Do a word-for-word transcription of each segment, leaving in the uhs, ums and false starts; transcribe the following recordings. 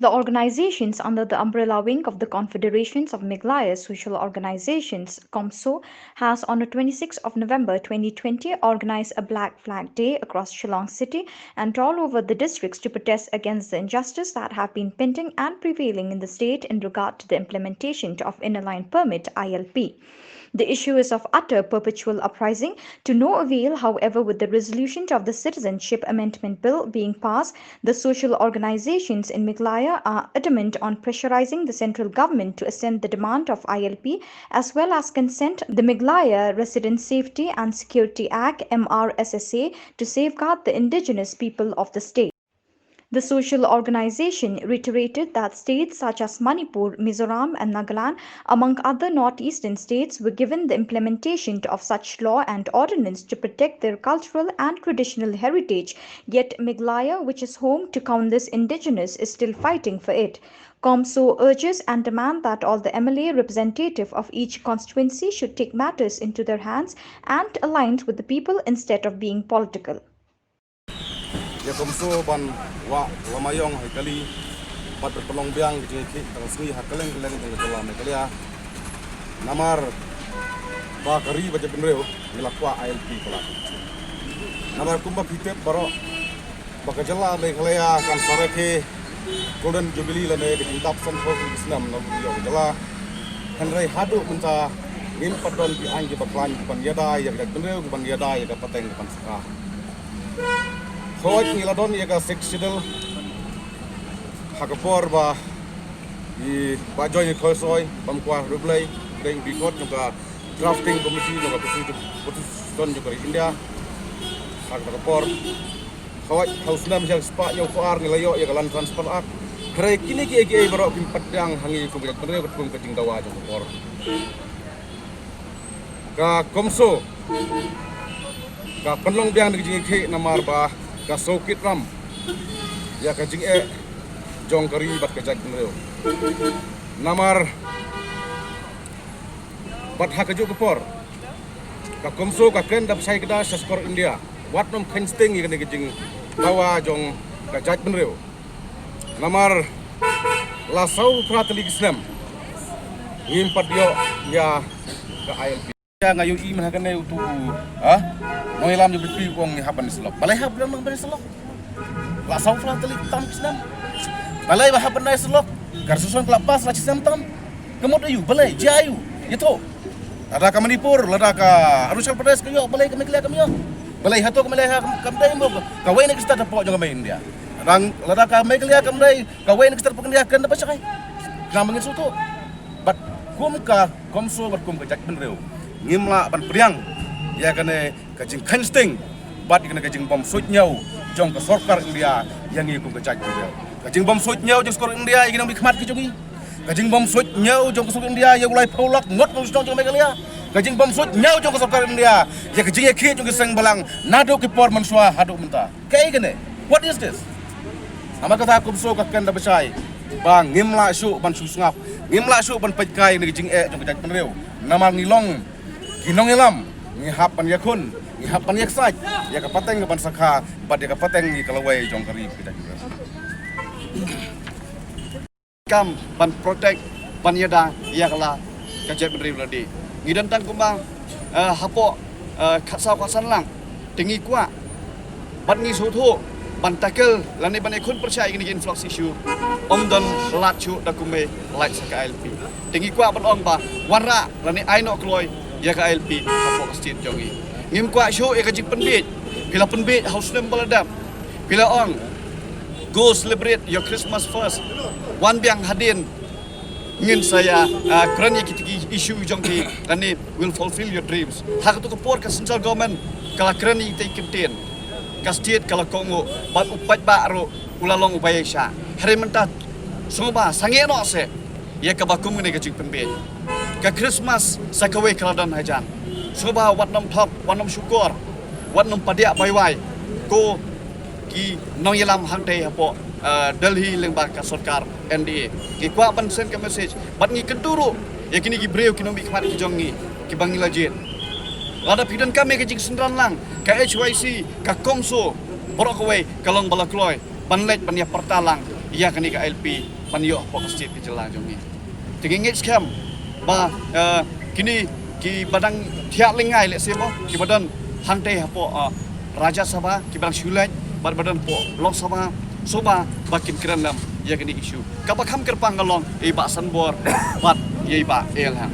The organizations under the umbrella wing of the Confederations of Meghalaya Social Organizations, COMSO, has on the twenty-sixth of November twenty twenty organized a Black Flag Day across Shillong City and all over the districts to protest against the injustice that have been pending and prevailing in the state in regard to the implementation of Inner Line Permit, I L P. The issue is of utter perpetual uprising to no avail. However, with the resolution of the Citizenship Amendment Bill being passed, the social organizations in Meghalaya are adamant on pressurizing the central government to assent the demand of I L P, as well as consent the Meghalaya Resident Safety and Security Act, M R S S A, to safeguard the indigenous people of the state. The social organization reiterated that states such as Manipur, Mizoram, and Nagaland, among other northeastern states, were given the implementation of such law and ordinance to protect their cultural and traditional heritage. Yet Meghalaya, which is home to countless indigenous, is still fighting for it. COMSO urges and demand that all the M L A representative of each constituency should take matters into their hands and align with the people instead of being political. Ïa COMSO ban wah lama ïong ha kali bad ban pynlong biang ka jingïakhih tang sngi ha kylleng kylleng jong ka jylla Meghalaya. Namar ba ka ri bad jaitbynriew ngi la kwah I L P palat. Namar kumba phi tip baroh ba ka jylla Meghalaya kan sa rakhe Golden Jubilee lane ka jingdap san phew tylli ki snem na bynta ka jylla. Hynrei haduh mynta ngim pat don ki aiñ kiba khlaiñ kiban ïada ïa ka jaitbynriew, kiban ïada ïa ka pateng kaban sakha. Hooid, ngi la don ïa ka Sixth Schedule ha ka por ba i Bah Joyce Khoisoy, bam kwah riewblei, dei u dkhot jong ka drafting committee jong ka Constitution jong ka ri India ha kata ka por. Hooid, ha u snem shispah hynñiewphew ar ngi la ïoh ïa ka Land Transfer Act. Hynrei kine kiei kiei baroh kim pat pdiang ha ngi kum ka jaitbynriew katkum ka jingdawa jong ka por. Ka COMSO ka pynlong biang da ka jingïakhih namar ba ka sngewkit ram ïa ka jingeh jong ka ri bad ka jaitbynriew. Namar bad ha kajuh ka por ka COMSO ka kren da bashai kdar sha shkor India wat nym kheiñ sting ïa kane ka jingdawa jong ka jaitbynriew. Namar la saw phra tylli ki snem ngim pat ïoh ïa ka I L P. Ïa nga ïohi mynta kane utu u, ha? Nongïalam jong VPP u ong ngi hap ban ïasyllok. Balei hap ban ïasyllok? La saw phra tylli tam ki snem. Balei ba hap ban ïasyllok? Ka resolution ka la pass la shisnem tam. Ka mut aïu? Balei? Jia aïu? Ïathuh. Lada ka Manipur, lada ka Arunachal Pradesh ka ïoh, balei ka Meghalaya kam ïoh? Balei hato ka Meghalaya kam, kam dei mo kawei na ki state hapoh jong ka India? Lada, lada ka Meghalaya kam dei kawei na ki state hapoh India, kren da bashai. Khnang ba ngin sngewthuh. Bad kum ka COMSO bad kum ka jaitbynriew ngim lah ban pdiang ïa kane ka jingkheiñ sting bad ïa kane ka jingbym suidñiew jong ka sorkar India ïa ngi kum ka jaitbynriew. Ka jingbym suidñiew jong ka sorkar India ïa ki nongmihkhmat ki jong ngi. Ka jingbym suidñiew jong ka sorkar India ïa u laiphew lak ngut ngut shnong jong Meghalaya. Ka jingbym suidñiew jong ka sorkar India ïa ka jingïakhih jong ki seng balang naduh ki por mynshuwa haduh mynta. Kaei kane? What is this? Namar kata COMSO ka kren da bashai ba ngim lah shuh ban shu sngap, ngim lah shuh ban peitkai na ka jingeh jong ka jaitbynriew. Namar ngi long ki nongïalam, ngi hap ban ïakhun, ngi hap ban ïaksaid ïa ka pateng kaban sakha bad ïa ka pateng ïa ka lawei jong ka ri ka jaitbynriew. Kam ban protect, ban ïada ïa ka la ka jaitbynriew lade. Ngi don tang kumba, eh, hapoh, eh, khatsaw khatsan lang te ngi kwah bad ngi sngewthuh ban tackle lane ban ïakhun pyrshah ïa kine ki influx issue. Ym don lad shuh da kumne lait sa ka I L P. Te ngi kwah ban ong ba wanrah lane ai noh kloi ïa ka I L P hapoh ka state jong ngi. Ngim kwah shuh ïa ka jingpynbiej. Phi la pynbiej ha u snem ba la dep. Phi la ong, go celebrate your Christmas first. Wan biang hadien ngin sa ïa, ah, kren ïa kita ki issue jong phi lane we'll fulfill your dreams. Ha katu ka por ka central government ka la kren ïa kita ki kyntien. Ka state ka la kohnguh bad u paidbah ruh u la long uba ïaishah. Hynrei mynta sngewbha sangeh noh seh ïa kaba kum kane ka jingpynbiej. Ka Christmas sa kawei ka la don hajan. Sngewbha wat nym thok, wat nym shukor, wat nym padiah baiwai. Ko ki nongïalam hangtei hapoh, eh, Delhi lyngba ka sorkar N D A. Ngi kwah ban send ka message bad ngi kyntu ruh ïa kine ki briew ki nongmihkhmat ki jong ngi kiba ngi la jied. Lada phi donkam ïa ka jingsynran lang, ka H Y C, ka COMSO, baroh kawei ka long ba la kloi ban leit ban ïa pyrta lang ïa kane ka I L P ban ïoh hapoh ka state ka jylla jong ngi. Te ngi ngeit skhem ba, eh, kine kiba dang thiah lyngngai lehse mo, kiba don hangtei hapoh, eh, Rajya Sabha, kiba dang shu leit bad ba don hapoh Lok Sabha, sngewbha ba kin kren lem ïa kane issue. Kaba kham kyrpang ka long ïa i Bah Sanbor bad ïa i Bah L Hang.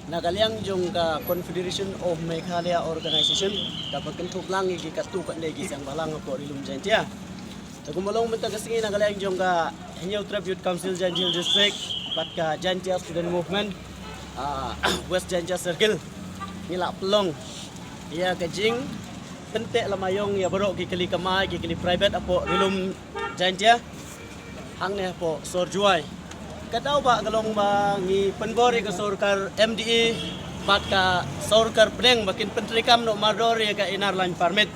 Na ka liang jong ka Confederation of Meghalaya Organization, kaba kynthup lang ïa ki katto katne ki seng bhalang hapoh Ri Lum Jaintia. Te kumba long mynta ka sngi na ka liang jong ka Hynñiewtrep Youth Council Jaintia Hills District bad ka Jaintia Student Movement, ah, West Jaintia Circle, ngi la pynlong ïa ka jingpynteh lama ïong ïa baroh ki kali kamai, ki kali private hapoh Ri Lum Jaintia, hangne hapoh sor Jowai. Ka daw ba ka long ba ngi pynbor ïa ka sorkar M D A bad ka sorkar pdeng ba kin pyntreikam noh mardor ïa ka Inner Line Permit.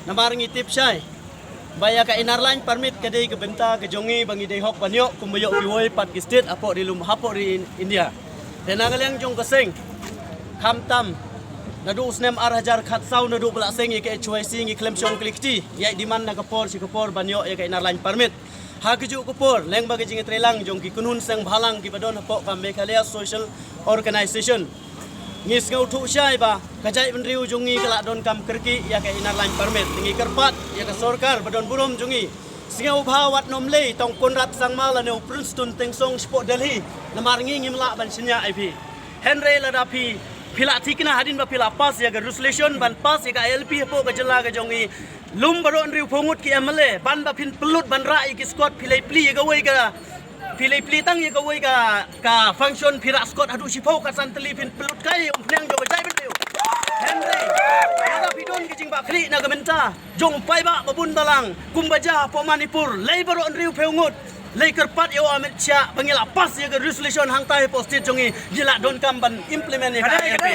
Namar ngi tip shai ba ïa ka Inner Line Permit ka dei ka bynta ka jong ngi ba ngi dei hok ban ïoh kumba ïoh kiwei pat ki state hapoh Ri Lum, hapoh Ri India. Te na ka liang jong ka seng, khamtam naduh u snem ar hajar khatsaw, naduh ba la seng ïa ka H Y C, ngi khlem shong kli kti, ïa demand na ka por sha ka por ban ïoh ïa ka Inner Line Permit. Ha kajuh ka por, lyngba ka jingïatreilang jong ki kynhun seng bhalang kiba don hapoh ka Meghalaya Social Organization, ngi sngewthuh shai ba ka jaitbynriew jong ngi ka la donkam kyrkieh ïa ka Inner Line Permit. Ngi kyrpad ïa ka sorkar ba don burom jong ngi, sngewbha wat nym lei tang u Conrad Sangma lane u Prestone Tynsong shapoh Delhi, namar ngi ngim lah ban shaniah ïa phi. Hynrei lada phi, phi la thikna hadien ba phi la pass ïa ka resolution ban pass ïa ka I L P hapoh ka jylla ka jong ngi, lum baroh hynriewphew ngut ki M L A, ban ba phin pynlut ban rah ïa ki squad, phi leit plie ïa kawei ka, phi leit plie tang ïa kawei ka, ka function, phi rah squad haduh shiphew khatsan tylli, phin pynlut kai ïa umphniang jong ka jaitbynriew. Hynrei lada phi don ka jingbakla na ka bynta jong u paidbah ba bun balang kumba jia hapoh Manipur, lei baroh hynriewphew ngut, lei kyrpad ïa u Amit Shah ba ngi la pass ïa ka resolution hangtai hapoh state jong ngi, ngi la donkam ban implement ïa ka I L P.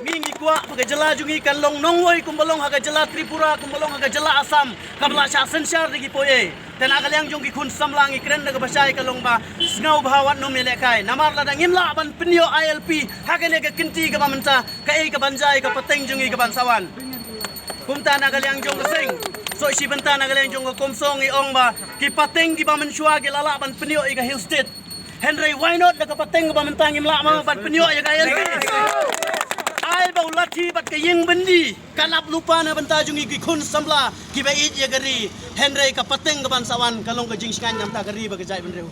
Ngi, ngi kwah ba ka jylla jong ngi kan long nongwei kumba long ha ka jylla Tripura, kumba long ha ka jylla Assam, kaba la shah synshar da ki poiei. Te na ka liang jong ki khun samla ngi kren da kaba shai ka long ba sngewbha wat nym ïalehkai, namar lada ngim lah ban pynïoh I L P ha kane ka kynti kaba mynta, kaei kaban jia ïa ka pateng jong ngi kaban sa wan? Kumta na ka liang jong ka seng, sngewsih bynta na ka liang jong ka CoMSO ngi ong ba ki pateng kiba mynshuwa ki la lah ban pynïoh ïa ka Hill State. Hynrei why not da ka pateng kaba mynta ngim lah mo ban pynïoh ïa ka I L P? Ai ba u lathi bad ka ïing byndi kan ap lypa na bynta jong ngi ki khun samla kiba ïeit ïa ka ri. Hynrei ka pateng kaban sa wan ka long ka jingshngaiñ na bynta ka ri bad ka jaitbynriew.